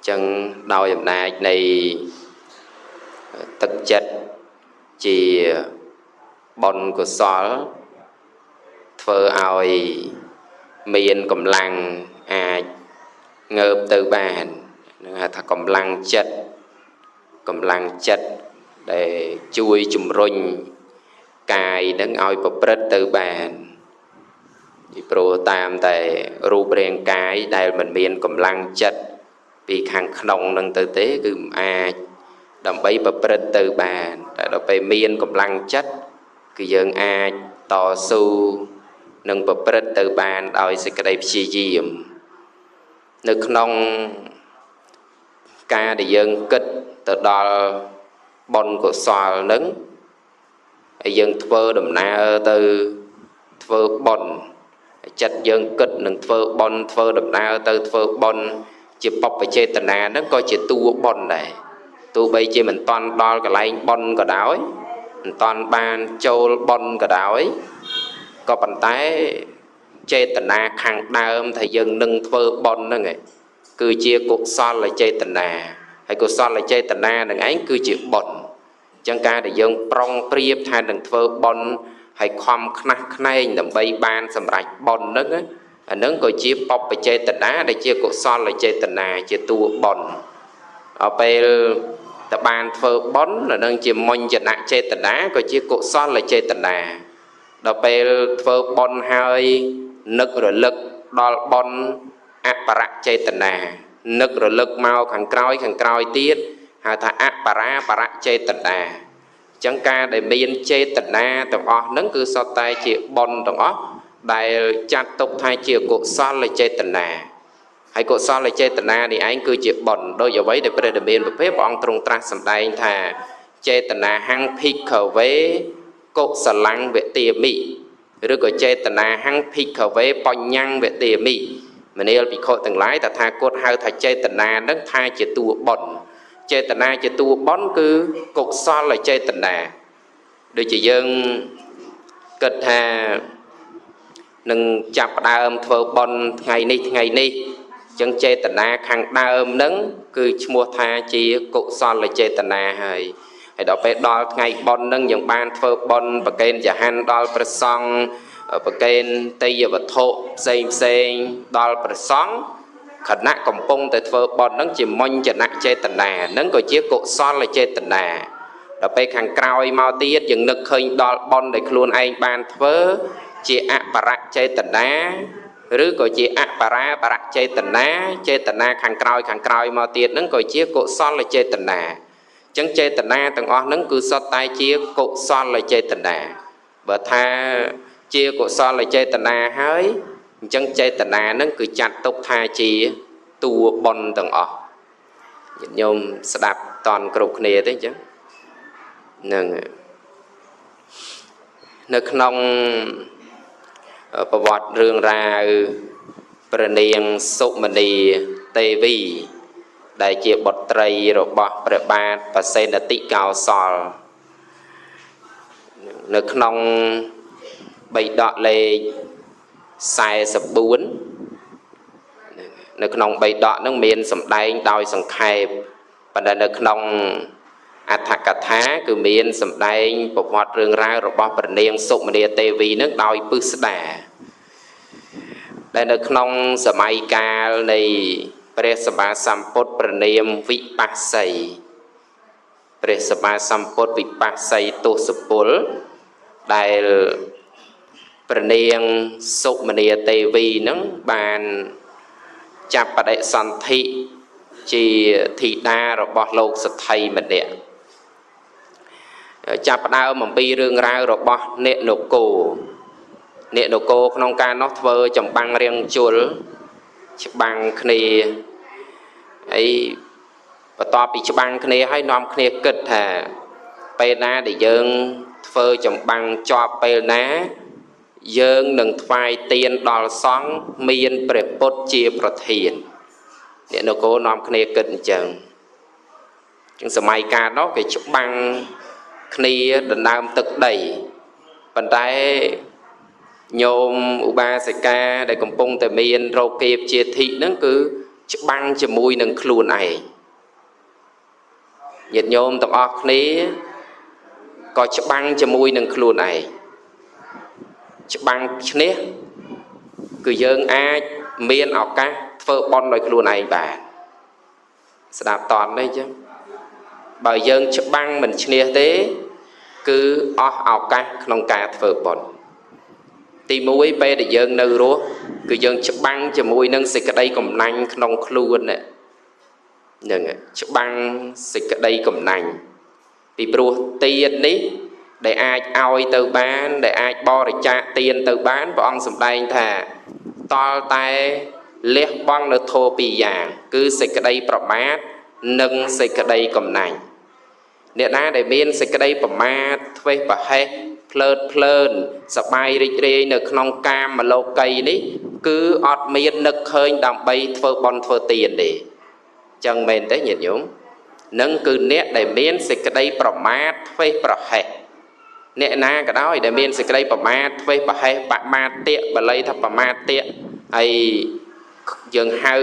ចឹងដោយអំណាចនៃទឹកចិត្តជាបុណ្យកុសលធ្វើឲ្យមានកម្លាំងអាចងើបទៅបាននឹងហៅថាកម្លាំងចិត្តកម្លាំងចិត្តដែលជួយជំរុញកាយនឹងឲ្យប្រព្រឹត្តទៅបានពីព្រោះតាមតែរូបរាងកាយដែលមិនមានកម្លាំងចិត្តពីខាងក្នុងនឹងទៅទេគឺមិនអាចដើម្បីប្រព្រឹត្តទៅបានតែដល់ពេលមានកម្លាំងចិត្តគឺយើងអាចតស៊ូនិងប្រព្រឹត្តទៅបានដោយសេចក្តីព្យាយាមនៅក្នុងការដែលយើងគិតទៅដល់បុណ្យកុសលនឹងហើយយើងធ្វើដំណើរទៅធ្វើបុណ្យចិត្តយើងគិតនឹងធ្វើបុណ្យធ្វើដំណើរទៅធ្វើបុណ្យជាបព្វចេតនាហ្នឹងក៏ជាតួបុណ្យដែរទោះបីជាមិនតន់ដល់កន្លែងបុណ្យក៏ដោយមិនតន់បានចូលបុណ្យក៏ដោយក៏ប៉ុន្តែចេតនាខាងដើមថាយើងនឹងធ្វើបុណ្យហ្នឹងឯងគឺជាកុសលចេតនាហើយកុសលចេតនានឹងឯងគឺជាបុណ្យអញ្ចឹងការដែលយើងប្រុងប្រៀបថានឹងធ្វើបុណ្យហើយខំខ្នះខ្នែងដើម្បីបានសម្រេចបុណ្យហ្នឹងអាហ្នឹងក៏ជាបព្វចេតនាដែលជាកុសលចេតនាជាតួបុណ្យដល់ពេលតបានធ្វើបុណ្យអាហ្នឹងជាមញ្ញនចេតនាក៏ជាកុសលចេតនាដល់ពេលធ្វើបុណ្យហើយនឹករលឹកដល់បុណ្យអបរចេតនានឹករលឹកមកខាងក្រោយខាងក្រោយទៀតហៅថាអបរាបរចេតនាអញ្ចឹងការដែលមានចេតនាទាំងអស់ហ្នឹងគឺសុទ្ធតែជាបុណ្យទាំងអស់ដែលចាត់ទុកថាជាកុសលចេតនាហើយកុសលចេតនានេះឯងគឺជាបុណ្យដោយអ្វីដែលព្រះដ៏មានព្រះភិក្ខព្រះអង្គទ្រង់ត្រាស់សម្ដែងថាចេតនាហੰភិក្ខវេកុសលੰវទាមិឬក៏ចេតនាហੰភិក្ខវេបញ្ញੰវទាមិមនាលភិក្ខុទាំងឡាយតថាគតហៅថាចេតនានឹងថាជាតួបុណ្យចេតនាជាតួបុណ្យគឺកុសលចេតនាដូចជាយើងគិតថានឹងចាប់ផ្ដើមធ្វើបុណ្យថ្ងៃនេះថ្ងៃនេះអញ្ចឹងចេតនាខាងដើមនឹងគឺឈ្មោះថាជាកុសលចេតនាហើយហើយដល់ពេលដល់ថ្ងៃបុណ្យនឹងយើងបានធ្វើបុណ្យប្រគេនចហានដល់ព្រះសង្ឃប្រគេនទេយវត្ថុផ្សេងផ្សេងដល់ព្រះសង្ឃខណៈកំពុងតែធ្វើបុណ្យនឹងជាមញ្ញនចេតនានឹងក៏ជាកុសលចេតនាដល់ពេលខាងក្រោយមកទៀតយើងនឹកឃើញដល់បុណ្យដែលខ្លួនឯងបានធ្វើជាអបរចេតនាឬក៏ជាអបរាបរចេតនាចេតនាខាងក្រោយខាងក្រោយមកទៀតនឹងក៏ជាកុសលចេតនាអញ្ចឹងចេតនាទាំងអស់នឹងគឺសុទ្ធតែជាកុសលចេតនាបើថាជាកុសលចេតនាហើយអញ្ចឹងចេតនានឹងគឺចាត់ទុកថាជាតួបុណ្យទាំងអស់ញាតិញោមស្ដាប់តន់គ្រប់គ្នាទេអញ្ចឹងហ្នឹងនៅក្នុងប្រវត្តិរឿងរ៉ាវព្រះនាងសុមនីទេវីដែលជាបុត្រីរបស់ព្រះបាទបសេនតិកោសលនៅក្នុងបិដកលេខ44នៅក្នុងបិដកនឹងមានសម្ដែងដោយសង្ខេបប៉ុន្តែនៅក្នុងអត្ថកថាគឺមានសម្ដែងប្រវត្តិរឿងរ៉ាវរបស់ព្រះនាងសុមនីទេវីនឹងដោយពឹស្ដាដែលនៅក្នុងសម័យកាលនៃព្រះសម្មាសម្ពុទ្ធព្រះនាមវិបស្សីព្រះសម្មាសម្ពុទ្ធវិបស្សីទសពលដែលព្រះនាងសុមនីទេវីនឹងបានចាប់បដិសន្ធិជាធីតារបស់លោកសទ្ធិម្នាក់ចាប់ផ្ដើមអំពីរឿងរ៉ាវរបស់អ្នកនគរអ្នកនគរក្នុងការនោះធ្វើចម្បាំងរៀងជលច្បាំងគ្នាហើយបន្ទាប់ពីច្បាំងគ្នាហើយនាំគ្នាគិតថាពេលណាដែលយើងធ្វើចម្បាំងជាប់ពេលណាយើងនឹងថ្វាយទានដល់សង្ឃមានព្រះពុទ្ធជាប្រធានអ្នកនគរនាំគ្នាគិតអញ្ចឹងជាងសម័យកាលនោះគេច្បាំងគ្នាដណ្ដើមទឹកដីប៉ុន្តែញោមឧបាសិកាដែលកំពុងតែមានរោគាជាធិហ្នឹងគឺ ច្បាំងជាមួយនឹងខ្លួនឯងញាតិញោមទាំងអស់គ្នាក៏ច្បាំងជាមួយនឹងខ្លួនឯងច្បាំងឈ្នះគឺយើងអាចមានឱកាសធ្វើបុណ្យដោយខ្លួនឯងបានស្ដាប់តន់ទេចឹងបើយើងច្បាំងមិនឈ្នះទេគឺអស់ឱកាសក្នុងការធ្វើបុណ្យទី1ពេលដែលយើងនៅរស់គឺយើងច្បាំងជាមួយនឹងសេចក្តីកំណាញ់ក្នុងខ្លួនហ្នឹងច្បាំងសេចក្តីកំណាញ់ពីព្រោះទាននេះដែលអាចឲ្យទៅបានដែលអាចបរិច្ចាគទានទៅបានព្រះអង្គសម្ដែងថាតល់តែលះបង់នៅធម៌ពីរយ៉ាងគឺសេចក្តីប្រមាទនិងសេចក្តីកំណាញ់អ្នកណាដែលមានសេចក្តីប្រមាទធ្វេសប្រហែសភ្លើតភ្លើនសប្បាយរីករាយនៅក្នុងកាមលោកីនេះគឺអត់មាននឹកឃើញដើម្បីធ្វើបុណ្យធ្វើទានទេចឹងមែនទេញាតិញោមនឹងគឺអ្នកដែលមានសេចក្តីប្រមាទធ្វេសប្រហែសអ្នកណាក៏ដោយដែលមានសេចក្តីប្រមាទធ្វេសប្រហែសបមាទៈបាលីថាប្រមាទៈហើយយើងហៅ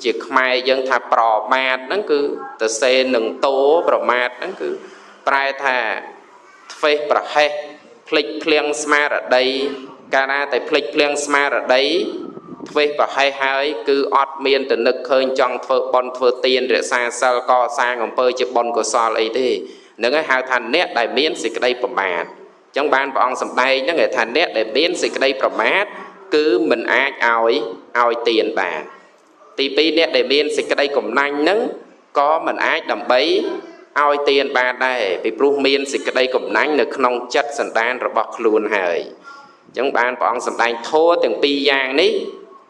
ជាខ្មែរយើងថាប្រមាទហ្នឹងគឺតសេនឹងតោប្រមាទហ្នឹងគឺប្រែថាធ្វេសប្រហែសភ្លេចភ្លាំងស្មារតីកាលណាតែភ្លេចភ្លាំងស្មារតីធ្វេសប្រហែសហើយគឺអត់មានទៅនឹកឃើញចង់ធ្វើបុណ្យធ្វើទានរក្សាសិលកសាងអំពើជាបុណ្យកុសលអីទេហ្នឹងហើយហៅថាអ្នកដែលមានសេចក្តីប្រមាទអញ្ចឹងបានព្រះអង្គសម្ដែងហ្នឹងគេថាអ្នកដែលមានសេចក្តីប្រមាទគឺមិនអាចឲ្យទានបានទី2អ្នកដែលមានសេចក្តីកំណាញ់ហ្នឹងក៏មិនអាចដើម្បីឲ្យទានបានដែរពីព្រោះមានសេចក្តីកំណាញ់នៅក្នុងចិត្តសន្តានរបស់ខ្លួនហើយអញ្ចឹងបានព្រះអង្គសម្ដែងធម៌ទាំងពីរយ៉ាងនេះ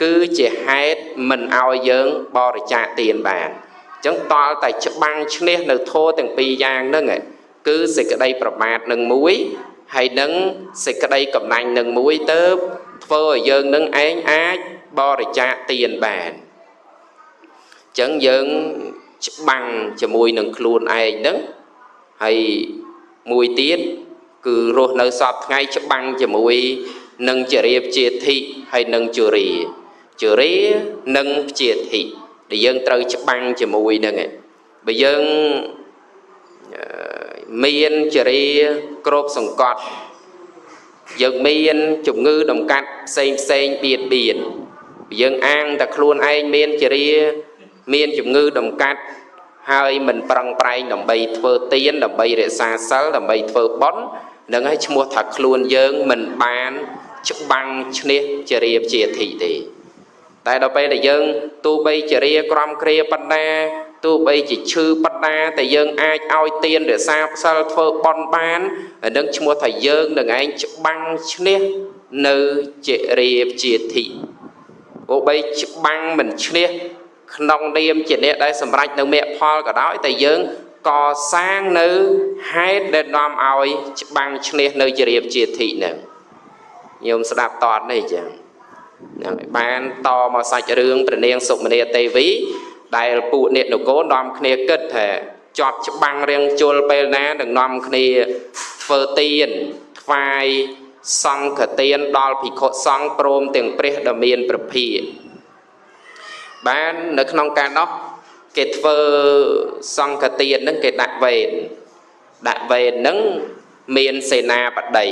គឺជាហេតុមិនឲ្យយើងបរិច្ចាគទានបានអញ្ចឹងតល់តែច្បាំងឈ្នះនៅធម៌ទាំងពីរយ៉ាងហ្នឹងគឺសេចក្តីប្រមាទនឹងមួយហើយនឹងសេចក្តីកំណាញ់នឹងមួយទៅធ្វើឲ្យយើងនឹងឯងអាចបរិច្ចាគទានបានអញ្ចឹងយើងច្បាំងជាមួយនឹងខ្លួនឯងហ្នឹងហើយមួយទៀតគឺរស់នៅសពថ្ងៃច្បាំងជាមួយនឹងចរិយាជាធិហើយនឹងជរាជរានិងជាធិដែលយើងត្រូវច្បាំងជាមួយហ្នឹងបើយើងមានចរិយាគ្របសង្កត់យើងមានជំងឺដំកាត់ផ្សេងផ្សេងបៀតបៀនយើងអាងតែខ្លួនឯងមានចរិយាមានជំងឺដំកាត់ហើយមិនប្រឹងប្រែងដើម្បីធ្វើទានដើម្បីរក្សាសិលដើម្បីធ្វើបុណ្យនឹងឲ្យឈ្មោះថាខ្លួនយើងមិនបានច្បាំងឈ្នះចរិយាជាធិទេតែដល់ពេលដែលយើងទោះបីចរិយាក្រំគ្រាបណ្ដាទោះបីជាឈឺបណ្ដាតែយើងអាចឲ្យទានរក្សាសិលធ្វើបុណ្យបាននឹងឈ្មោះថាយើងនឹងឯងច្បាំងឈ្នះនៅចរិយាជាធិទោះបីច្បាំងមិនឈ្នះក្នុងនាមជាអ្នកដែលសម្រេចនៅមគ្គផលក៏ដោយតែយើងកសាងនៅហេតុដែលនាំឲ្យច្បាំងឈ្នះនៅចរិយាជាធិហ្នឹងញោមស្ដាប់តតនេះចឹងហ្នឹងឲ្យបានតមកសាច់រឿងព្រះនាងសុមនាទេវីដែលពួកអ្នកនគរនាំគ្នាគិតថាជាប់ច្បាំងរៀងជុលពេលណានឹងនាំគ្នាធ្វើទានថ្វាយសង្ឃទានដល់ភិក្ខុសង្ឃព្រមទាំងព្រះដ៏មានព្រះភិក្ខបាននៅក្នុងការនោះគេធ្វើសង្ឃទានហ្នឹងគេដាក់វេនដាក់វេនហ្នឹងមានសេនាបតី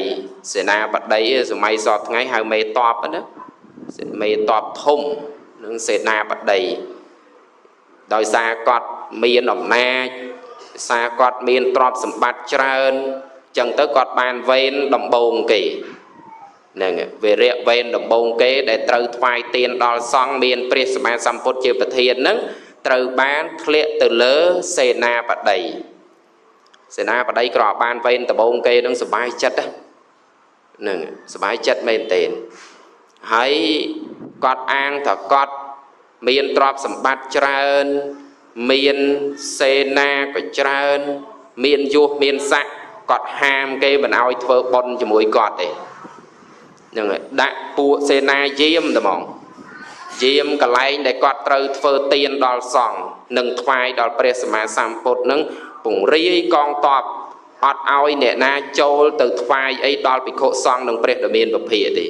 សេនាបតីសម័យសពថ្ងៃហៅមេតបណាមេតបធំនឹងសេនាបតីដោយសារគាត់មានអំណាចសារគាត់មានទ្រព្យសម្បត្តិច្រើនចឹងទៅគាត់បានវេនដំបូងគេហ្នឹងវេរៈវេនដំបូងគេដែលត្រូវថ្វាយទានដល់សង្ឃមានព្រះសម្មាសម្ពុទ្ធជាប្រធានហ្នឹងត្រូវបានធ្លាក់ទៅលើសេនាបតីសេនាបតីក៏បានវេនដំបូងគេហ្នឹងសប្បាយចិត្តហ្នឹងសប្បាយចិត្តមែនទែនហើយគាត់អាងថាគាត់មានទ្រព្យសម្បត្តិច្រើនមានសេនាក៏ច្រើនមានយុសមានស័ក្តិគាត់ហាមគេមិនឲ្យធ្វើបុណ្យជាមួយគាត់ទេហ្នឹងហើយដាក់ពួកសេនាយាមតែហ្មងយាមកន្លែងដែលគាត់ត្រូវធ្វើទានដល់សង្ឃនិងថ្វាយដល់ព្រះសម្មាសម្ពុទ្ធនឹងពង្រាយកងទ័ពអត់ឲ្យអ្នកណាចូលទៅថ្វាយអីដល់ភិក្ខុសង្ឃនិងព្រះដ៏មានពភាទេ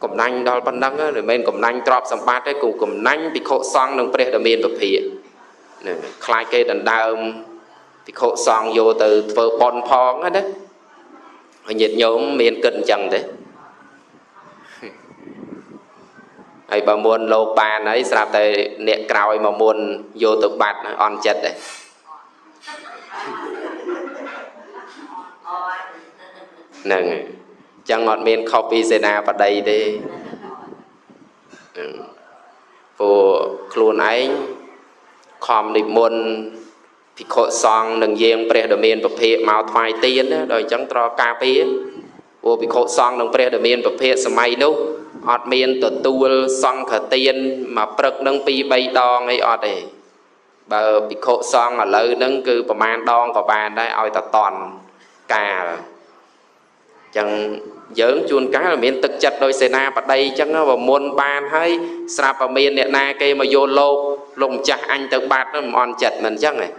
កំណាញ់ដល់ប៉ុណ្ណឹងមិនមែនកំណាញ់ទ្រព្យសម្បត្តិទេគឺកំណាញ់ភិក្ខុសង្ឃនិងព្រះដ៏មានពភាហ្នឹងខ្លាចគេដណ្ដើមភិក្ខុសង្ឃយកទៅធ្វើបុណ្យផងណាហើយញាតិញោមមានគិតអញ្ចឹងទេហើយបើមុនលោកបានហើយស្រាប់តែអ្នកក្រោយមកមុនយកទៅបាត់អន់ចិត្តទេហ្នឹងចឹងអត់មានខុសពីសេនាបតីទេព្រោះខ្លួនឯងខំនិមន្តភិក្ខុសង្ឃនឹងយាងព្រះដ៏មានពភាមកថ្វាយទានណាដល់អញ្ចឹងត្រូវការពារព្រោះភិក្ខុសង្ឃនិងព្រះដ៏មានពភាសម័យនោះអត់មានទទួលសង្ឃទានមកព្រឹកនឹង2 3ដងអីអត់ទេបើភិក្ខុសង្ឃឥឡូវហ្នឹងគឺប្រមាណដងក៏បានដែរឲ្យតតន់កាលចឹងយើងជួនកាលមានទឹកចិត្តដោយសេនាបតីចឹងបើមុនបានហើយស្រាប់តែមានអ្នកណាគេមកយកលោកលោកម្ចាស់អញទៅបាត់មិនអន់ចិត្តមិនចឹងទេ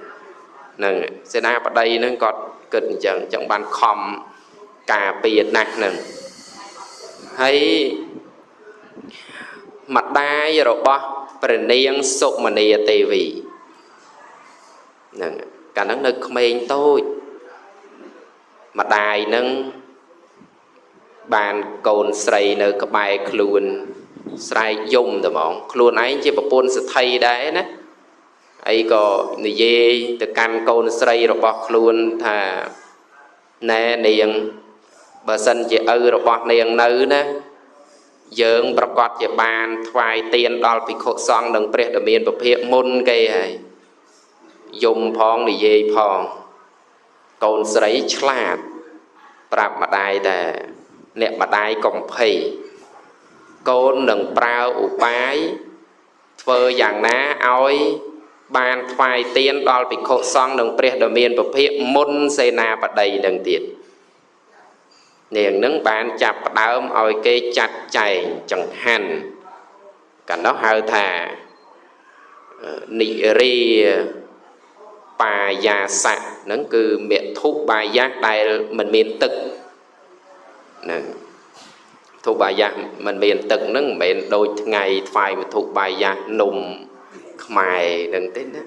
ហ្នឹងសេនាបតីហ្នឹងគាត់គិតអញ្ចឹងចឹងបានខំការពារណាស់ហ្នឹងហើយម្ដាយរបស់ព្រះនាងសុមនីទេវីហ្នឹងកាលហ្នឹងនៅក្មេងតូចម្ដាយហ្នឹងបានកូនស្រីនៅក្បែរខ្លួនស្រែកយំតែហ្មងខ្លួនឯងជាប្រពន្ធសទ្ធិដែរណាអីក៏និយាយទៅកាន់កូនស្រីរបស់ខ្លួនថាណែនាងបើសិនជាឪរបស់នាងនៅណាយើងប្រកាសជាបានថ្វាយទានដល់ភិក្ខុសង្ឃនិងព្រះដ៏មានពភាមុនគេហើយយំផងនិយាយផងកូនស្រីឆ្លាតប្រាប់ម្ដាយថាអ្នកម្ដាយកំភៃកូននឹងប្រើឧបាយធ្វើយ៉ាងណាឲ្យបានថ្វាយទានដល់ភិក្ខុសង្ឃនិងព្រះដ៏មានពភាមុនសេនាបតីនឹងទៀតនាងនឹងបានចាប់ផ្ដើមឲ្យគេចាត់ចែងចង្ហាន់កាលនោះហៅថានិរាបាយាសៈហ្នឹងគឺមធុបាយាសដែលមិនមានទឹកហ្នឹងធុបាយាសមិនមានទឹកហ្នឹងមិនមែនដូចថ្ងៃថ្វាយមធុបាយាសនំខ្មែរហ្នឹងទេណា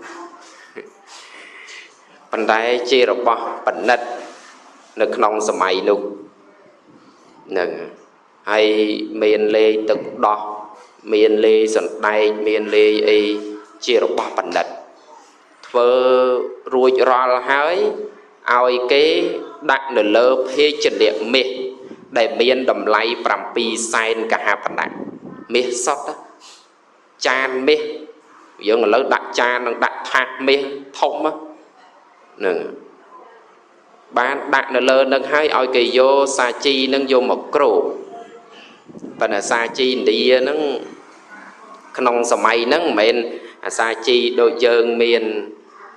ប៉ុន្តែជារបស់បណិតនៅក្នុងសម័យនោះហ្នឹងហើយមានលេយទឹកដោះមានលេយសណ្ដែកមានលេយអីជារបស់បណិតធ្វើរួចរាល់ហើយឲ្យគេដាក់នៅលើភេជ្ជៈមាសដែលមានតម្លៃ7សែនកហបណៈមាសសុទ្ធចានមាសយើងឥឡូវដាក់ចាននិងដាក់ថាសមាសធំហ្នឹងបានដាក់នៅលើនឹងហើយឲ្យគេយកសាជីនឹងយកមកគ្របប៉ុន្តែសាជីឥណ្ឌាហ្នឹងក្នុងសម័យហ្នឹងមិនមែនអាសាជីដូចយើងមាន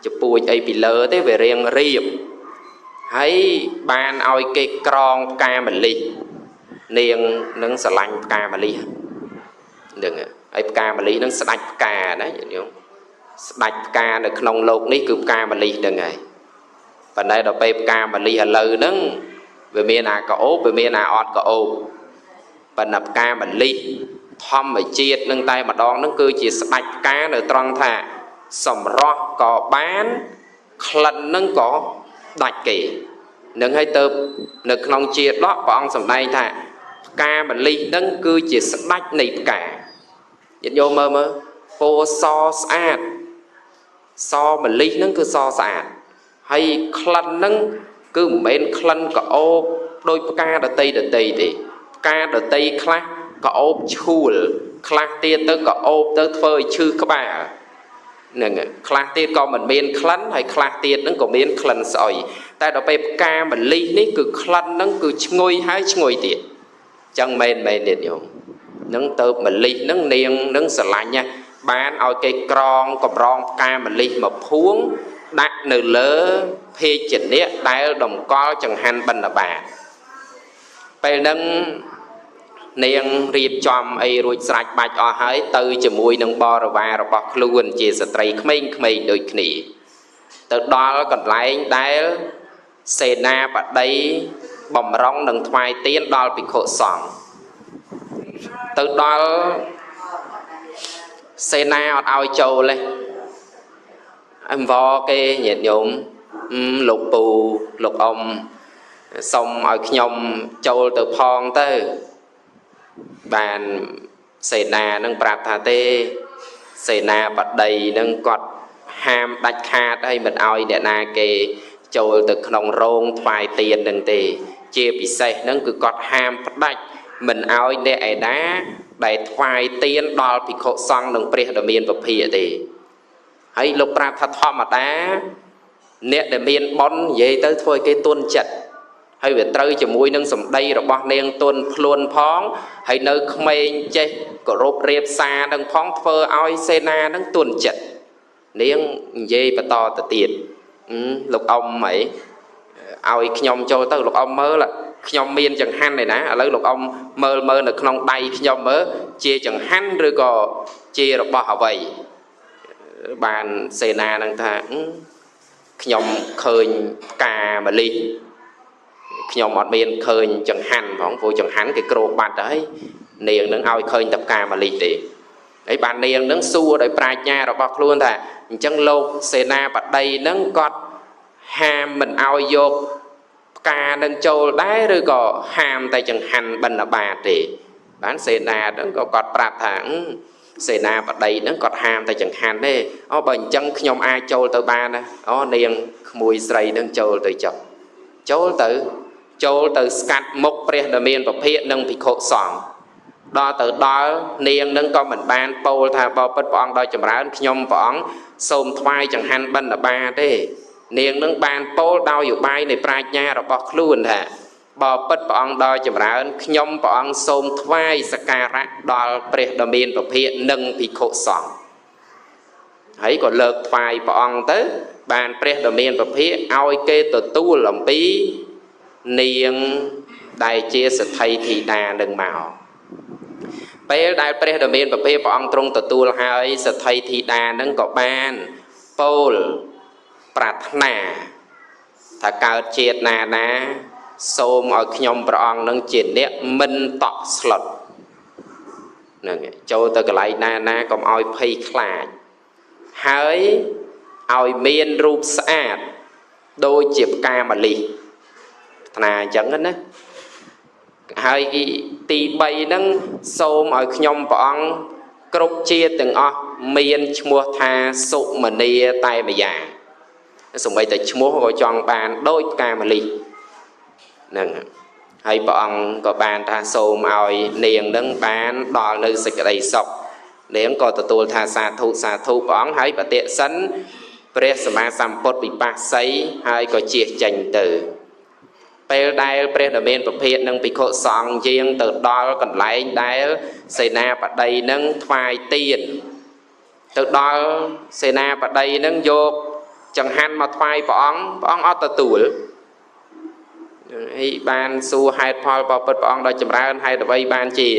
ចពួចអីពីលើទេវារៀងរៀបហើយបានឲ្យគេក្រងផ្កាម្លិះនាងនឹងស្រឡាញ់ផ្កាម្លិះហ្នឹងហើយផ្កាម្លិះហ្នឹងស្ដាច់ផ្កាណាញាតិញោមស្ដាច់ផ្កានៅក្នុងលោកនេះគឺផ្កាម្លិះហ្នឹងហើយប៉ុន្តែដល់ពេលផ្កាម្លិះឥឡូវហ្នឹងវាមានអាកោបវាមានអាអត់កោបប៉ុន្តែផ្កាម្លិះធម្មជាតិនឹងតែម្ដងហ្នឹងគឺជាស្ដាច់ផ្កានៅត្រង់ថាសម្រស់ក៏បានក្លិនហ្នឹងក៏ដាច់គេនឹងហើយទៅនៅក្នុងជាដកព្រះអង្គសម្ដែងថាផ្កាម្លិះហ្នឹងគឺជាស្ដាច់នៃផ្កាញាតិញោមមើលមើលពោសស្អាតសម្លិះហ្នឹងគឺសស្អាតហើយក្លិនហ្នឹងគឺមិនមែនក្លិនក្អូបដោយផ្កាដតីដតីទេផ្កាដតីខ្លះក្អូបឈួលខ្លះទៀតទៅក្អូបទៅធ្វើឲ្យឈឺក្បាលហ្នឹងខ្លះទៀតក៏មិនមានក្លិនហើយខ្លះទៀតហ្នឹងក៏មានក្លិនស្អុយតែដល់ពេលផ្កាម្លិះនេះគឺក្លិនហ្នឹងគឺឈ្ងុយហើយឈ្ងុយទៀតចឹងមែនមែនទៀតញោមហ្នឹងទៅម្លិះហ្នឹងនាងហ្នឹងស្រឡាញ់ណាបានឲ្យគេក្រងកម្រងផ្កាម្លិះមកភួងដាក់នៅលើភេជ្ជៈដែលតម្កល់ចង្ហាន់បិណ្ឌបាតពេលហ្នឹងនាងរៀបចំអីរួចស្រេចបាច់អស់ហើយទៅជាមួយនឹងបរិវាររបស់ខ្លួនជាស្ត្រីក្មេងៗដូចគ្នាទៅដល់កន្លែងដែលសេនាបតីបំរុងនឹងថ្វាយទានដល់ភិក្ខុសង្ឃ ទៅដល់សេនាអត់ឲ្យចូលទេអង្វរគេញាតិញោមលោកពូលោកអ៊ំសុំឲ្យខ្ញុំចូលទៅផងទៅបានសេនានឹងប្រាប់ថាទេសេនាបតីនឹងគាត់ហាមដាច់ខាតហើយមិនឲ្យអ្នកណាគេចូលទៅក្នុងរោងថ្វាយទៀននឹងទេជាពិសេសនឹងគឺគាត់ហាមផ្ដាច់មិនឲ្យអ្នកឯណាដែលថ្វាយទៀនដល់ភិក្ខុសង្ឃនិងព្រះដ៏មានពភាទេហើយលោកប្រាប់ថាធម្មតាអ្នកដែលមានបុណ្យនិយាយទៅធ្វើឲ្យគេទន់ចិត្តហើយវាត្រូវជាមួយនឹងសម្ដីរបស់នាងទន់ភ្លួនផងហើយនៅក្មេងចេះគោរពរៀបសារនឹងផងធ្វើឲ្យសេនានឹងទន់ចិត្តនាងនិយាយបន្តទៅទៀតលោកអ៊ំអីឲ្យខ្ញុំចូលទៅលោកអ៊ំមើលខ្ញុំមានចង្ហាន់ឯណាឥឡូវលោកអ៊ំមើលមើលនៅក្នុងដៃខ្ញុំមើលជាចង្ហាន់ឬក៏ជារបស់អ្វីបានសេនានឹងថាខ្ញុំឃើញផ្កាម្លិះខ្ញុំអត់មានឃើញចង្ហាន់ផងព្រោះចង្ហាន់គេគ្របបាត់ហើយនាងនឹងឲ្យឃើញតែផ្កាម្លិះទេហើយបាននាងនឹងសួរដោយប្រាជ្ញារបស់ខ្លួនថាអញ្ចឹងលោកសេនាបតីនឹងគាត់ហាមមិនឲ្យយកផ្កានឹងចូលដែរឬក៏ហាមតែចង្ហាន់បិណ្ឌបាតទេបានសេនានឹងក៏គាត់ប្រាប់ថាសេនាបតីនឹងគាត់ហាមតែចង្ហាន់ទេអូបើអញ្ចឹងខ្ញុំអាចចូលទៅបានណាអូនាងក្មួយស្រីនឹងចូលទៅចុះចូលទៅស្កាត់មុខព្រះដ៏មានពភានិងភិក្ខុសង្ឃដល់ទៅដល់នាងនឹងក៏មិនបានពោលថាបបិទ្ធព្រះអង្គដោយចម្រើនខ្ញុំព្រះអង្គសូមថ្វាយចង្ហាន់បិណ្ឌបាតទេនាងនឹងបានពោលដោយឧបាយនៃប្រាជ្ញារបស់ខ្លួនថាបបិទ្ធព្រះអង្គដោយចម្រើនខ្ញុំព្រះអង្គសូមថ្វាយសក្ការៈដល់ព្រះដ៏មានពភានិងភិក្ខុសង្ឃហើយក៏លើកថ្វាយព្រះអង្គទៅបានព្រះដ៏មានពភាឲ្យគេទទួលអំពីនាងដែលជាសទ្ធិធីតានឹងមកពេលដែលព្រះដ៏មានពភាព្រះអង្គទ្រង់ទទួលហើយសទ្ធិធីតានឹងក៏បានពោលប្រាថ្នាថាកើតជាតិណាណាសូមឲ្យខ្ញុំព្រះអង្គនឹងជាអ្នកមិនតក់ស្លុតហ្នឹងចូលទៅកន្លែងណាណាកុំឲ្យភ័យខ្លាចហើយឲ្យមានរូបស្អាតដូចជាផ្កាម្លិះប្រាថ្នាអញ្ចឹងណាហើយទី3ហ្នឹងសូមឲ្យខ្ញុំព្រះអង្គគ្រប់ជាតិទាំងអស់មានឈ្មោះថាសុមនីតែម្យ៉ាងសូម្បីតែឈ្មោះក៏ចង់បានដូចផ្កាម្លិះហ្នឹងហើយព្រះអង្គក៏បានថាសូមឲ្យនាងនឹងបានដល់នៅសេចក្តីសុខនាងក៏ទទួលថាសាធុសាធុព្រះអង្គហើយបតិសិនព្រះសម្មាសម្ពុទ្ធវិបស្សីហើយក៏ជៀសចេញទៅពេលដែលព្រះដ៏មានពភានិងភិក្ខុសង្ឃយាងទៅដល់កន្លែងដែលសេនាបតីនឹងថ្វាយទៀនទៅដល់សេនាបតីនឹងយកចង្ហាន់មកថ្វាយព្រះអង្គព្រះអង្គអត់ទទួលហើយបានសួរហេតុផលបបិទ្ធព្រះអង្គដោយចម្រើនហេតុអ្វីបានជា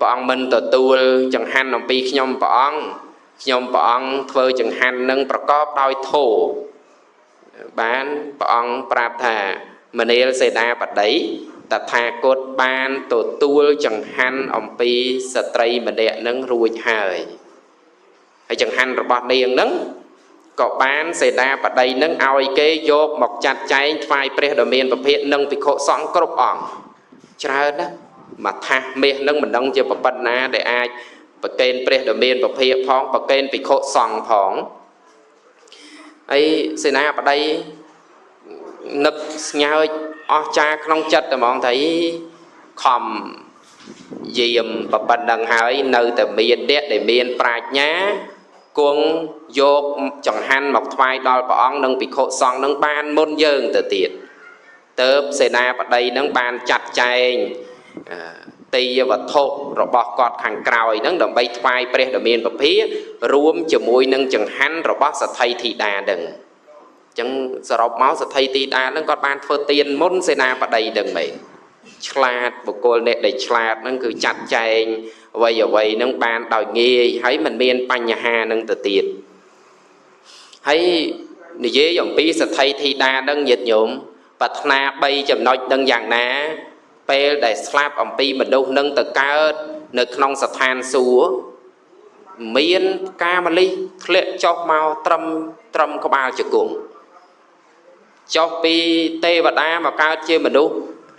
ព្រះអង្គមិនទទួលចង្ហាន់អំពីខ្ញុំព្រះអង្គខ្ញុំព្រះអង្គធ្វើចង្ហាន់នឹងប្រកបដោយធម៌បានព្រះអង្គប្រាប់ថាមនាលសេនាបតីតថាគតបានទទួលចង្ហាន់អំពីស្ត្រីម្នាក់នឹងរួចហើយហើយចង្ហាន់របស់នាងនឹងក៏បានសេនាបតីនឹងឲ្យគេយកមកចាត់ចែងថ្វាយព្រះដ៏មានពភានិងភិក្ខុសង្ឃគ្រប់អង្គច្រើនណាស់មួយថាសមាសនឹងមិនដឹងជាប្រពន្ធណាដែលអាចប្រគេនព្រះដ៏មានពភាផងប្រគេនភិក្ខុសង្ឃផងហើយសេនាបតីនឹកស្ងើចអស់ចាក្នុងចិត្តតែហ្មងថាខំយាមប៉ុណ្ណឹងហើយនៅតែមានអ្នកដែលមានប្រាជ្ញាគង់យកចង្ហាន់មកថ្វាយដល់ព្រះអង្គនិងភិក្ខុសង្ឃនឹងបានមុនយើងទៅទៀតទៅសេនាបតីនឹងបានចាត់ចែងទេយវត្ថុរបស់គាត់ខាងក្រោយនឹងដើម្បីថ្វាយព្រះដ៏មានពភារួមជាមួយនឹងចង្ហាន់របស់សទ្ធិធីតានឹងចឹងសរុបមកសទ្ធិធីតានឹងគាត់បានធ្វើទានមុនសេនាបតីនឹងមែនឆ្លាតបុគ្គលអ្នកដែលឆ្លាតនឹងគឺចាត់ចែងអ្វីអ្វីនឹងបានដោយងាយហើយមិនមានបញ្ហានឹងទៅទៀតហើយនិយាយអំពីសទ្ធិធីតានឹងញាតិញោមប្រាថ្នា3ចំណុចនឹងយ៉ាងណា ពេលដែលស្លាប់អំពីមនុស្សនឹងទៅកើតនៅក្នុងស្ថានសួគ៌មានផ្កាម្លិះធ្លាក់ចុះមកត្រឹមក្បាលជង្គង់ចុះពីទេវតាមកកើតជាមនុស្ស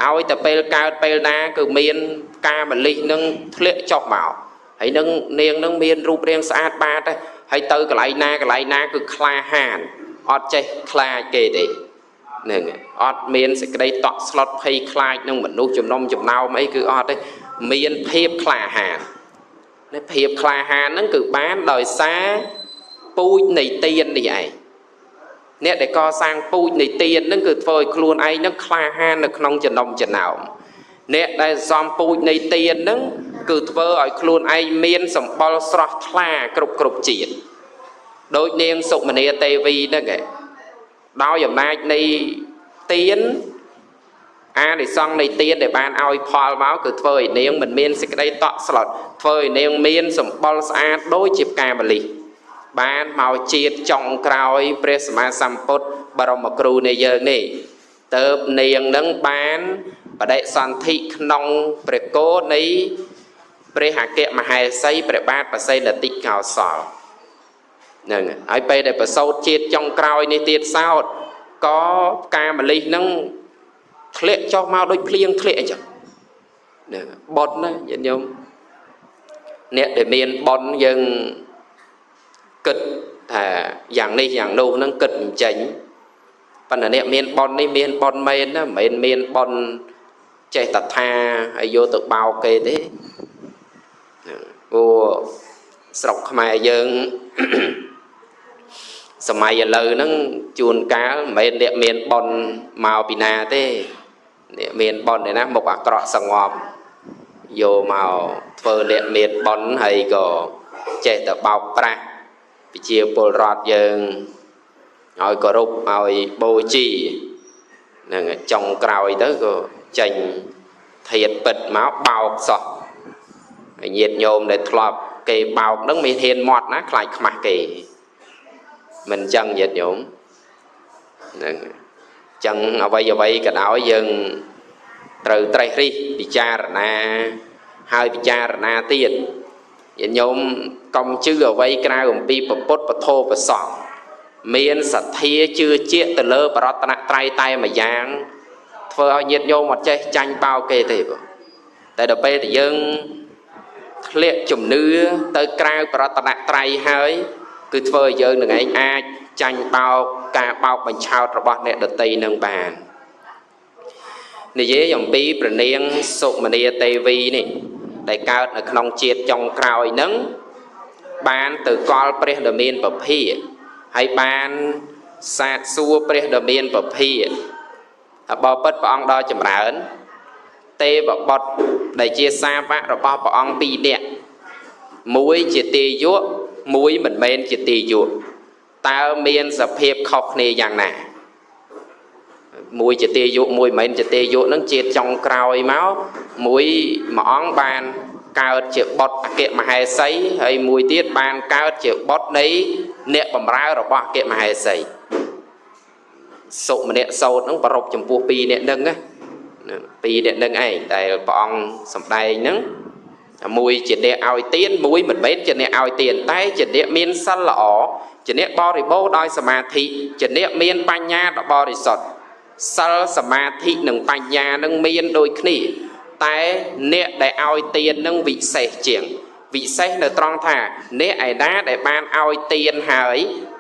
ឲ្យតែពេលកើតពេលណាគឺមានផ្កាម្លិះនឹងធ្លាក់ចុះមកហើយនឹងនាងនឹងមានរូបរាងស្អាតបាតហើយទៅកន្លែងណាកន្លែងណាគឺក្លាហានអត់ចេះខ្លាចគេទេហ្នឹងអត់មានសេចក្តីតក់ស្លុតភ័យខ្លាចនឹងមនុស្សចំណុំចំណោមអីគឺអត់ទេមានភាពក្លាហាននេះភាពក្លាហានហ្នឹងគឺបានដោយសារពូជនៃទាននេះឯងអ្នកដែលកសាងពូជនៃទានហ្នឹងគឺធ្វើឲ្យខ្លួនឯងហ្នឹងក្លាហាននៅក្នុងចំណុំចំណោមអ្នកដែលសំពូជនៃទានហ្នឹងគឺធ្វើឲ្យខ្លួនឯងមានសម្បុរស្រស់ថ្លាគ្រប់ជាតិដូចនាងសុមនីទេវីហ្នឹងឯងដោយអំណាចនៃទានអានិសង្សនៃទានដែលបានឲ្យផលមកគឺធ្វើឲ្យនាងមិនមានសេចក្តីតក់ស្លុតធ្វើឲ្យនាងមានសម្បុរស្អាតដូចជាផ្កាម្លិះបានមកជាតិចុងក្រោយព្រះសម្មាសម្ពុទ្ធបរមគ្រូនៃយើងនេះទៅនាងនឹងបានបដិសន្ធិក្នុងព្រះគោនៃព្រះអគ្គមហេសីព្រះបាទបសេនតិកោសលហ្នឹងហើយពេលដែលប្រសូតជាតិចុងក្រោយនេះទៀតសោតក៏ផ្កាម្លិះហ្នឹងធ្លាក់ចុះមកដូចភ្លៀងធ្លាក់អញ្ចឹងហ្នឹងបុណ្យណាញាតិញោមអ្នកដែលមានបុណ្យយើងគិតថាយ៉ាងនេះយ៉ាងនោះហ្នឹងគិតមិនចេញប៉ុន្តែអ្នកមានបុណ្យនេះមានបុណ្យមែនណាមិនមែនមានបុណ្យចេះតថាហើយយកទៅបោកគេទេព្រោះស្រុកខ្មែរយើងសម័យឥឡូវហ្នឹងជួនកាលមិនមែនអ្នកមានបុណ្យមកពីណាទេអ្នកមានបុណ្យឯណាមុខអាក្រក់សងប់យកមកធ្វើអ្នកមានបុណ្យហើយក៏ចេះតែបោកប្រាស់ប្រជាពលរដ្ឋយើងឲ្យគោរពឲ្យបូជាហ្នឹងចុងក្រោយទៅក៏ចេញធាតុពិតមកបោកសោះហើយញាតិញោមដែលធ្លាប់គេបោកហ្នឹងមានហ៊ានមាត់ណាខ្លាចខ្មាស់គេមិនចឹងញាតិញោមហ្នឹងចឹងអ្វីក៏ដោយយើងត្រូវត្រេះរិះពិចារណាហើយពិចារណាទៀតញាតិញោមកុំជឿអ្វីក្រៅអំពីពុទ្ធពធប្រសង្ឃមានសទ្ធាជឿជាក់ទៅលើបរតនត្រ័យតែមួយយ៉ាងធ្វើឲ្យញាតិញោមអត់ចេះចាញ់បោកគេទេបងតែដល់ពេលដែលយើងធ្លាក់ជំនឿទៅក្រៅបរតនត្រ័យហើយគឺធ្វើឲ្យយើងនឹងឯងអាចចាញ់បោកការបោកបញ្ឆោតរបស់អ្នកដទៃនឹងបាននិយាយអំពីព្រះនាងសុមនីទេវីនេះដែលកើតនៅក្នុងជាតិចុងក្រោយនឹងបានទៅកលព្រះដ៏មានពភាហើយបានសាកសួរព្រះដ៏មានពភាថាបបិទ្ធព្រះអង្គដ៏ចម្រើនទេវបុត្រដែលជាសាវករបស់ព្រះអង្គពីរនាក់មួយជាទាយកមួយមិនមែនជាទាយកតើមានសភាពខុសគ្នាយ៉ាងណាមួយជាទាយកមួយមិនមែនជាទាយកនឹងជាតិចុងក្រោយមកមួយអង្គបានកើតជាបុត្រអគ្គមហេសីហើយមួយទៀតបានកើតជាបុត្រនៃអ្នកបម្រើរបស់អគ្គមហេសីសុមនៈសោតនឹងប្រពចំពោះពីរអ្នកនឹងណាពីរអ្នកនឹងឯងដែលព្រះអង្គសម្ដែងនឹងមួយជាអ្នកឲ្យទានមួយមិនមែនជាអ្នកឲ្យទានតែជាអ្នកមានសិលល្អជាអ្នកបរិបូរណ៍ដោយសមាធិជាអ្នកមានបញ្ញាដ៏បរិសុទ្ធសិលសមាធិនិងបញ្ញានឹងមានដូចគ្នាតែអ្នកដែលឲ្យទាននឹងវិសេសជាងវិសេសនៅត្រង់ថាអ្នកឯណាដែលបានឲ្យទានហើយ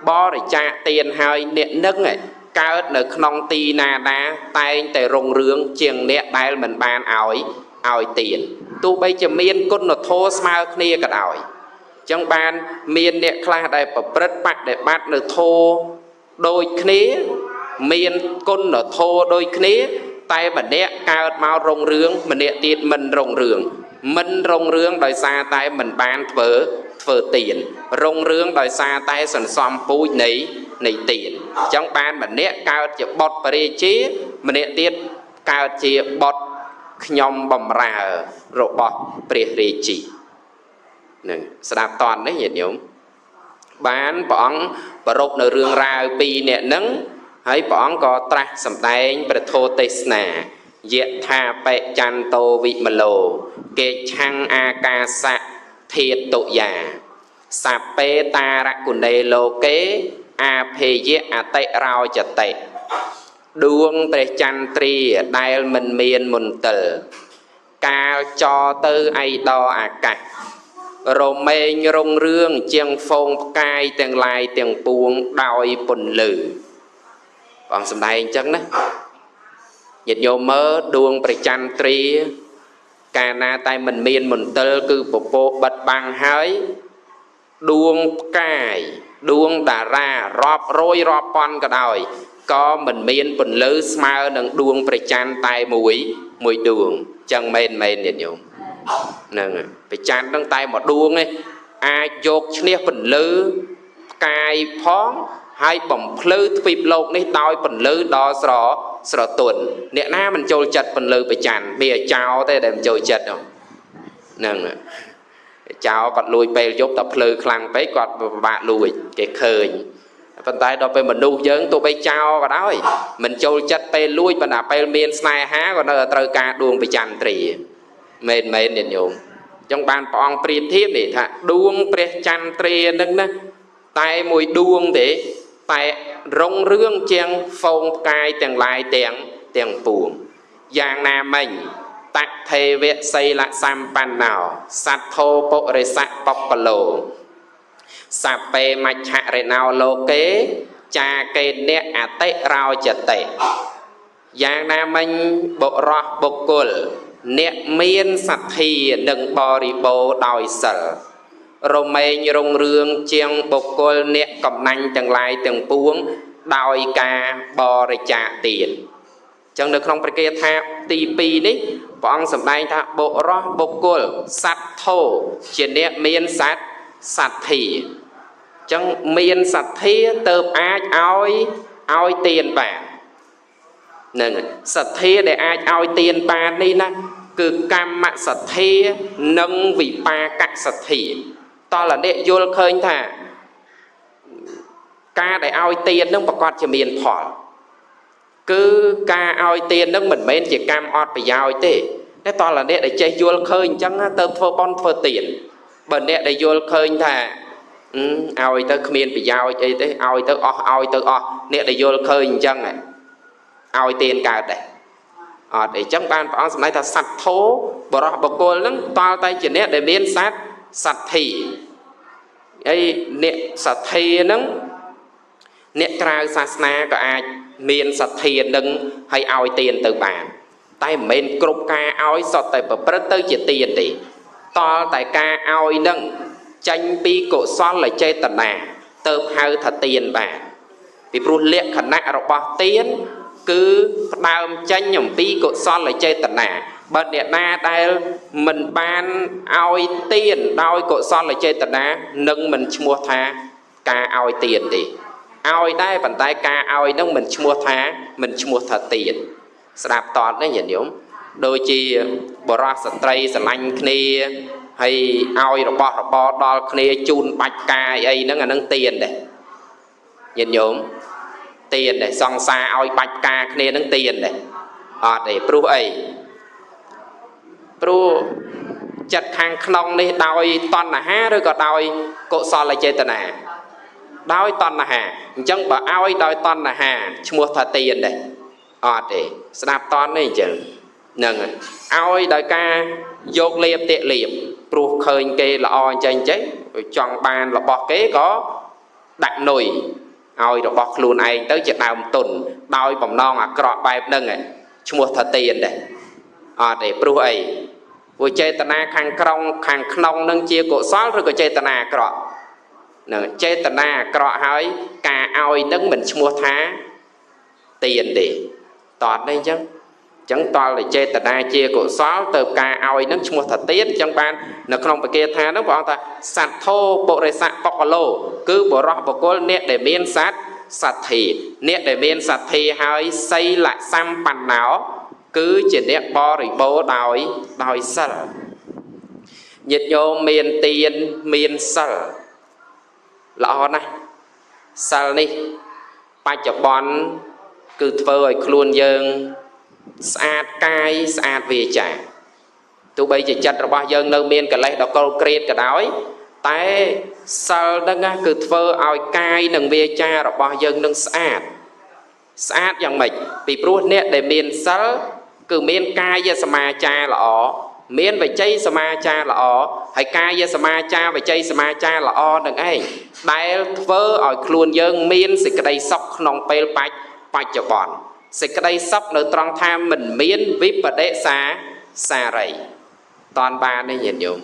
បរិច្ចាគទានហើយអ្នកនឹងកើតនៅក្នុងទីណាណាតែងតែរុងរឿងជាងអ្នកដែលមិនបានឲ្យទានទោះបីជាមានគុណធម៌ស្មើគ្នាក៏ដោយចឹងបានមានអ្នកខ្លះដែលប្រព្រឹត្តបដិបត្តិនៅធម៌ដូចគ្នាមានគុណធម៌ដូចគ្នាតែម្នាក់កើតមករុងរឿងម្នាក់ទៀតមិនរុងរឿងមិនរុងរឿងដោយសារតែមិនបានធ្វើទានរុងរឿងដោយសារតែសន្សំពូជនៃទានអញ្ចឹងបានម្នាក់កើតជាបុត្រព្រះរាជាម្នាក់ទៀតកើតជាបុត្រខ្ញុំបំរើរបស់ព្រះរាជានឹងស្ដាប់តន់នេះញាតិញោមបានព្រះអង្គប្រពនៅរឿងរ៉ាវពីរអ្នកនឹងហើយព្រះអង្គក៏ត្រាស់សម្ដែងព្រះធម៌ទេសនា យថាបិចន្ទោវិមលោគេឆាំងអាកាសៈធាតុយាសពេតារគុណេលោកេអាភេយៈអតិរោចតិដួងព្រះចន្ទ្រាដែលមិនមានមន្ទិលកាលចរទៅឯដអាកាសរមែងរុងរឿងជាងហ្វូងផ្កាយទាំងឡាយទាំងពួងដោយពន្លឺបងសំដែងអញ្ចឹងណាញាតិញោមមើលដួងព្រះចន្ទ្រាកាលណាតែមិនមានមន្ទិលគឺពពកបិទបាំងហើយដួងផ្កាយដួងតារារាប់រយរាប់ពាន់ក៏ដោយក៏មិនមានពន្លឺស្មើនឹងដួងព្រះចន្ទតែមួយដួងចឹងមែនមែនញាតិញោមហ្នឹងព្រះចន្ទហ្នឹងតែមួយដួងឯងអាចយកឈ្នះពន្លឺផ្កាយផងហើយបំភ្លឺទ្វីបលោកនេះដោយពន្លឺដ៏ស្រទន់អ្នកណាមិនចូលចិត្តពន្លឺព្រះចន្ទមានចោលទេដែលមិនចូលចិត្តហ្នឹងចោលគាត់លួចពេលយប់តែភ្លឺខ្លាំងពេកគាត់ពិបាកលួចគេឃើញប៉ុន្តែដល់ពេលមនុស្សយើងទោះបីចោលក៏ដោយមិនចូលចិត្តពេលលួចប៉ុន្តែពេលមានស្នេហាក៏នៅតែត្រូវការដួងព្រះចន្ទ្រាមែនមែនញាតិញោមអញ្ចឹងបានព្រះអង្គប្រៀបធៀបនេះថាដួងព្រះចន្ទ្រានឹងណាតែមួយដួងទេតែរុងរឿងជាងហ្វូងផ្កាយទាំងឡាយទាំងពួងយ៉ាងណាមិញតថេវៈសីលសម្បណ្ណោសទ្ធោពុរិសៈបព្វលោសពេមច្ឆរិណោលោកេចាកេនៈអតិរោចតិយ៉ាងណាមិញបុរសបុគ្គលអ្នកមានសទ្ធានិងបរិបូរដោយសិលរមែងរុងរឿងជាងបុគ្គលអ្នកកំណាញ់ទាំងឡាយទាំងពួងដោយការបរិច្ចាគទានចឹងនៅក្នុងព្រះគាថាទី2នេះព្រះអង្គសម្ដែងថាបុរសបុគ្គលសទ្ធោជាអ្នកមានសទ្ធាចឹងមានសទ្ធាទៅអាចឲ្យទានបាននឹងសទ្ធាដែលអាចឲ្យទានបាននេះណាគឺកម្មសទ្ធានិងវិបាកសទ្ធាតលអ្នកយល់ឃើញថាការដែលឲ្យទាននឹងប្រកាសជាមានផលគឺការឲ្យទាននឹងមិនមែនជាកម្មអត់ប្រយោជន៍ទេតែតលអ្នកដែលចេះយល់ឃើញអញ្ចឹងទៅធ្វើបុណ្យធ្វើទានបើអ្នកដែលយល់ឃើញថាឲ្យទៅគ្មានប្រយោជន៍អីទេឲ្យទៅអស់ឲ្យទៅអស់អ្នកដែលយល់ឃើញអញ្ចឹងឲ្យទានកើតដែរអត់អីចឹងបានព្រះអង្គសម្ដែងថាសទ្ធោបរោះបុគ្គលហ្នឹងតលតែជាអ្នកដែលមានសទ្ធាហើយអ្នកសទ្ធាហ្នឹងអ្នកក្រៅសាសនាក៏អាចមានសទ្ធានឹងហើយឲ្យទានទៅបានតែមិនមែនគ្រប់ការឲ្យសុទ្ធតែប្រព្រឹត្តទៅជាទានទេតលតែការឲ្យនឹងចេញពីកុសលចេតនាទៅហៅថាទានបានពីព្រោះលក្ខណៈរបស់ទានគឺផ្ដើមចេញអំពីកុសលចេតនាបើអ្នកណាដែលមិនបានឲ្យទានដោយកុសលចេតនានឹងមិនឈ្មោះថាការឲ្យទានទេឲ្យដែរប៉ុន្តែការឲ្យនឹងមិនឈ្មោះថាទានស្ដាប់តតនេះញាតិញោមដូចជាបុរសស្ត្រីស្រឡាញ់គ្នាហើយឲ្យរបស់របរដល់គ្នាជូនបាច់កាយអីហ្នឹងអាហ្នឹងទានដែរញាតិញោមទានដែរសង្សារឲ្យបាច់កាគ្នាហ្នឹងទានដែរអត់ទេព្រោះអីព្រោះចិត្តខាងក្នុងនេះដោយតណ្ហាឬក៏ដោយកុសលចេតនាដោយតណ្ហាអញ្ចឹងបើឲ្យដោយតណ្ហាឈ្មោះថាទានដែរអត់ទេស្ដាប់តននេះអញ្ចឹងហ្នឹងឲ្យដោយការយកលៀបតាកលៀបព្រោះឃើញគេល្អអញ្ចឹងចេះចង់បានរបស់គេក៏ដាក់នុយឲ្យរបស់ខ្លួនឯងទៅជាដើមទុនដោយបំណងអាក្រក់បែបហ្នឹងឈ្មោះថាទានដែរអត់ទេព្រោះអីព្រោះចេតនាខាងក្រុងខាងក្នុងនឹងជាកុសលឬក៏ចេតនាអាក្រក់ហ្នឹងចេតនាអាក្រក់ហើយការឲ្យនឹងមិនឈ្មោះថាទានទេតតនេះអញ្ចឹងតលចេតនាជាកុសលទៅការឲ្យនឹងឈ្មោះថាទានអញ្ចឹងបាននៅក្នុងបកាថាហ្នឹងព្រះអង្គថាសទ្ធោពុរិសៈបកលោគឺបុរសបុគ្គលអ្នកដែលមានសទ្ធាអ្នកដែលមានសទ្ធាហើយសីលសម្បណ្ណោគឺជាអ្នកបរិបូរដោយសិលញាតិញោមមានទានមានសិលល្អណាស់សិលនេះបច្ចុប្បន្នគឺធ្វើឲ្យខ្លួនយើង ស្អាតកាយស្អាតវាចាទោះបីជាចិត្តរបស់យើងនៅមានកិលេសដ៏កុលក្រៀតក៏ដោយតែសិលហ្នឹងគឺធ្វើឲ្យកាយនិងវាចារបស់យើងនឹងស្អាតស្អាតយ៉ាងម៉េចពីព្រោះអ្នកដែលមានសិលគឺមានកាយសមាចារល្អមានវិជ័យសមាចារល្អហើយកាយសមាចារវិជ័យសមាចារល្អនឹងឯងដែលធ្វើឲ្យខ្លួនយើងមានសេចក្តីសុខក្នុងពេលបច្ចុប្បន្នសេចក្តីសុខនៅត្រង់ថាមិនមានវិបដិសាសារីតនបានទេញាតិញោម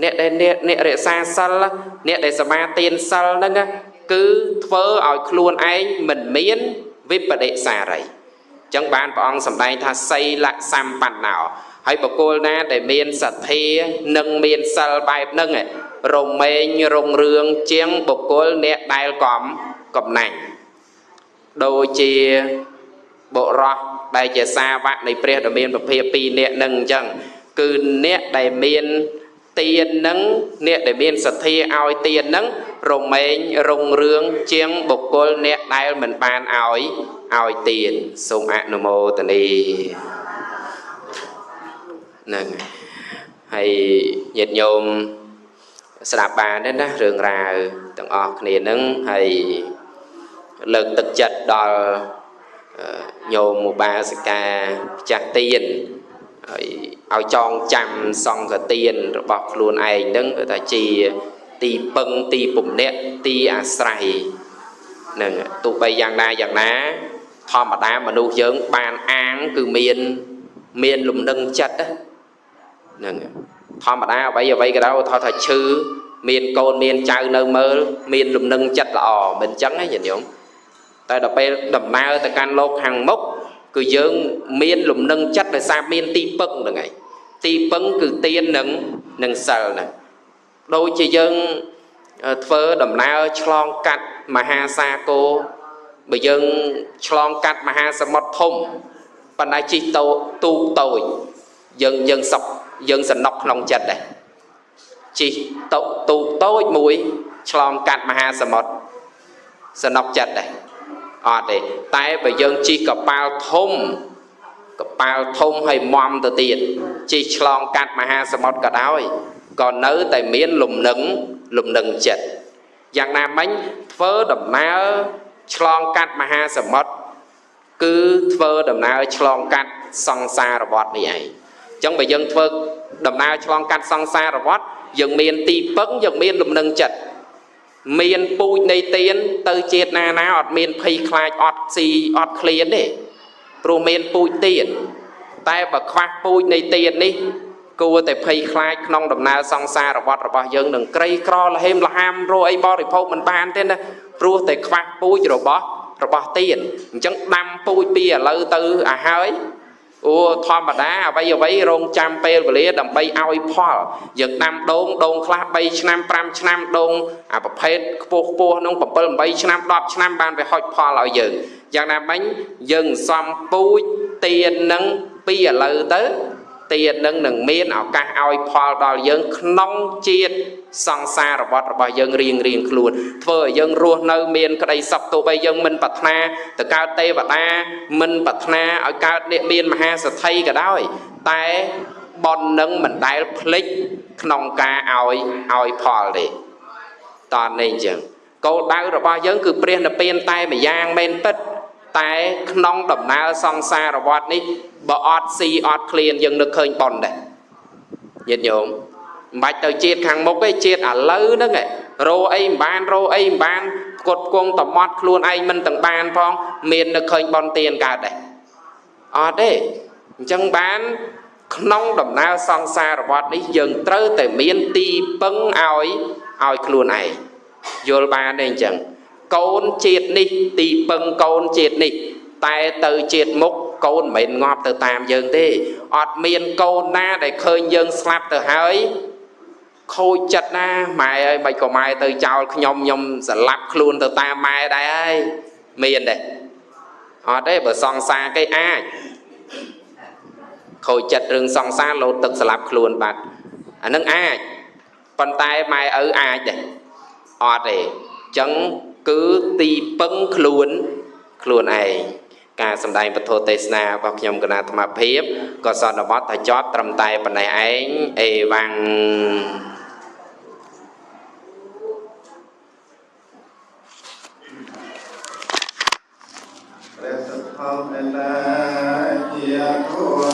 អ្នកដែលអ្នករក្សាសិលអ្នកដែលសមាទានសិលហ្នឹងគឺធ្វើឲ្យខ្លួនឯងមិនមានវិបដិសារីចឹងបានព្រះអង្គសម្ដែងថាសីលសម្បណ្ណោហើយបុគ្គលណាដែលមានសទ្ធានិងមានសិលបែបហ្នឹងរមែងរុងរឿងជាងបុគ្គលអ្នកដែលកំណាញ់ដូចជាបុរសដែលជាសាវកនៃព្រះដ៏មានពភាពីរនាក់នឹងអញ្ចឹងគឺអ្នកដែលមានទាននឹងអ្នកដែលមានសទ្ធាឲ្យទាននឹងរមែងរុងរឿងជាងបុគ្គលអ្នកដែលមិនបានឲ្យទានសូមអនុមោទនាហ្នឹងហើយញាតិញោមស្ដាប់បានទេណារឿងរ៉ាវទាំងអស់គ្នាហ្នឹងហើយលើកទឹកចិត្តដល់ញោមឧបាសិកាម្ចាស់ទានហើយឲ្យចងចាំសង្ឃទានរបស់ខ្លួនឯងហ្នឹងគឺថាជាទីពឹងទីពំនាក់ទីអាស្រ័យហ្នឹងទោះបីយ៉ាងណាយ៉ាងណាធម្មតាមនុស្សយើងបានអាងគឺមានលំនឹងចិត្តហ្នឹងធម្មតាអ្វីក៏ដោយថាឈឺមានកូនមានចៅនៅមើលមានលំនឹងចិត្តល្អមិនអញ្ចឹងទេញាតិញោមតែដល់ពេលដំណើរទៅកាន់លោកខាងមុខគឺយើងមានលំនឹងចិត្តដោយសារមានទីពឹងហ្នឹងឯងទីពឹងគឺទាននិងសិលហ្នឹងដូចជាយើងធ្វើដំណើរឆ្លងកាត់មហាសាគរបើយើងឆ្លងកាត់មហាសមុទ្រធំប៉ុន្តែជិះទូកតូចយើងសុខយើងសនុកក្នុងចិត្តដែរជិះទូកតូចមួយឆ្លងកាត់មហាសមុទ្រសនុកចិត្តដែរអត់ទេតែបើយើងជិះកប៉ាល់ធំកប៉ាល់ធំហើយមមទៅទៀតជិះឆ្លងកាត់មហាសមុទ្រក៏ដោយក៏នៅតែមានលំនឹងចិត្តយ៉ាងណាមិញធ្វើដំណើរឆ្លងកាត់មហាសមុទ្រគឺធ្វើដំណើរឆ្លងកាត់សង្សារវដ្តនេះឯងអញ្ចឹងបើយើងធ្វើដំណើរឆ្លងកាត់សង្សារវដ្តយើងមានទីពឹងយើងមានលំនឹងចិត្តមានពូជនៃទានទៅជាតិណាណាអត់មានភ័យខ្លាចអត់ស៊ីអត់ឃ្លានទេព្រោះមានពូជទានតែបើខ្វះពូជនៃទាននេះគួរតែភ័យខ្លាចក្នុងដំណើរសង្សារវដ្តរបស់យើងនឹងក្រីក្រលហេមលហាមរកអីបរិភោគមិនបានទេណាព្រោះតែខ្វះពូជរបស់ទានអញ្ចឹងដាំពូជពីឥឡូវទៅឲ្យហើយអូធម្មតាអ្វីរងចាំពេលវេលាដើម្បីឲ្យផលយើងដាំដូងខ្លះ3ឆ្នាំ5ឆ្នាំដូងអាប្រភេទខ្ពស់ក្នុង7 8ឆ្នាំ10ឆ្នាំបានវាហុចផលឲ្យយើងយ៉ាងណាមិញយើងសំពូជទាននឹងពីឥឡូវទៅទាននឹងមានឱកាសឲ្យផលដល់យើងក្នុងជាតិសង្សារវដ្តរបស់យើងរៀងខ្លួនធ្វើឲ្យយើងរស់នៅមានក្តីសុខទោះបីយើងមិនប្រាថ្នាទៅកើតទេវតាមិនប្រាថ្នាឲ្យកើតអ្នកមានមហាសេដ្ឋីក៏ដោយតែបុណ្យនឹងមិនដែលភ្លេចក្នុងការឲ្យផលទេតោះនេះអញ្ចឹងគោលដៅរបស់យើងគឺព្រះនិព្វានតែម្យ៉ាងមែនពិតតែក្នុងដំណើរសង្សារវដ្តនេះបើអត់ស៊ីអត់ឃ្លានយើងនឹកឃើញបុណ្យដែរញាតិញោមមិនបាច់ទៅជាតិខាងមុខទេជាតិឥឡូវហ្នឹងរោអីមិនបានរោអីមិនបានផ្គត់ផ្គង់តមត់ខ្លួនឯងមិនទាំងបានផងមាននឹកឃើញបុណ្យទានកើតដែរអត់ទេអញ្ចឹងបានក្នុងដំណើរសង្សារវដ្តនេះយើងត្រូវតែមានទីពឹងឲ្យខ្លួនឯងយល់បានទេអញ្ចឹងកូនជាតិនេះទីពឹងកូនជាតិនេះតែទៅជាតិមុខកូនមិនមែនងាប់ទៅតាមយើងទេអត់មានកូនណាដែលឃើញយើងស្លាប់ទៅហើយខូចចិត្តណាម៉ែអើយមិនក៏ម៉ែទៅចោលខ្ញុំស្លាប់ខ្លួនទៅតាមម៉ែដែរហើយមានទេអត់ទេបើសង្សារគេអាចខូចចិត្តរឿងសង្សារលោតទឹកស្លាប់ខ្លួនបាត់អានឹងអាចប៉ុន្តែម៉ែឪអាចទេអត់ទេអញ្ចឹងគឺទីពឹងខ្លួនឯង ការសម្ដែងពធទេសនារបស់ខ្ញុំគណៈអាត្មាភាពក៏សន្មតថាចប់ត្រឹមតែប៉ុណ្ណេះឯងអេវ៉ាំង ព្រះសទ្ធំឯណាជាធัว